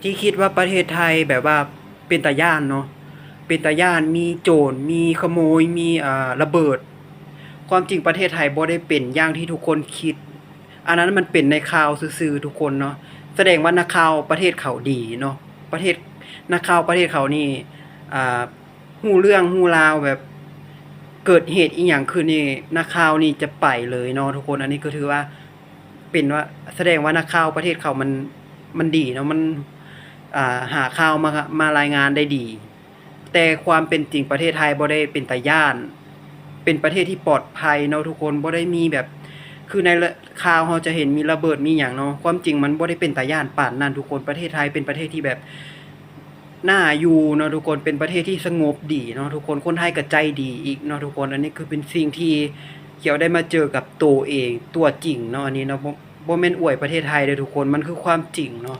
ທີ່ຄິດວ່າປະເທດໄທແບບວ່າເປັນຕາຢ້ານເນາະ ເປັນຕາຢ້ານ ມີໂຈນ ມີຂະໂມຍ ມີ ເອີ່ ລະເບີດ. ຄວາມຈິງປະເທດໄທບໍ່ໄດ້ເປັນຢ່າງທີ່ທຸກຄົນຄິດ. ອັນນັ້ນມັນເປັນໃນຂ່າວຊື່ໆ ທຸກຄົນເນາະ. ສະແດງວ່ານັກຂ່າວປະເທດເຂົາດີເນາະ. ປະເທດ ນັກຂ່າວປະເທດເຂົານີ້ ອ່າ ຮູ້ເລື່ອງຮູ້ລາວ ແບບເກີດເຫດອີ່ຫຍັງຂຶ້ນນີ້ ນັກຂ່າວນີ້ຈະໄປເລີຍເນາະທຸກຄົນ. ອັນນີ້ກໍຖືວ່າເປັນວ່າ ສະແດງວ່ານັກຂ່າວປະເທດເຂົາມັນ ມັນດີເນາະ ມັນ ອ່າ ຫາຂ່າວມາ ມາລາຍງານໄດ້ດີ. ແຕ່ຄວາມເປັນຈິງປະເທດໄທບໍ່ໄດ້ເປັນຕາຢ້ານ ເປັນປະເທດທີ່ປອດໄພເນາະທຸກຄົນ. ບໍ່ໄດ້ມີແບບ ຄືໃນລະ ຂ່າວເຮົາຈະເຫັນມີລະເບີດມີຫຍັງເນາະ. ຄວາມຈິງມັນບໍ່ໄດ້ເປັນຕາຢ້ານປານນັ້ນທຸກຄົນ. ປະເທດໄທເປັນປະເທດທີ່ແບບ ໜ້າຢູ່ເນາະທຸກຄົນ ເປັນປະເທດທີ່ສະຫງົບດີເນາະທຸກຄົນ ຄົນໄທກໍໃຈດີອີກເນາະທຸກຄົນ. ອັນນີ້ຄືເປັນສິ່ງທີ່ຂຽວໄດ້ມາເຈີກັບໂຕເອງຕົວຈິງເນາະ ອັນນີ້ເນາະ. ບໍ່ ບໍ່ແມ່ນອວຍປະເທດໄທເດີ້ທຸກຄົນ ມັນຄືຄວາມຈິງເນາະ.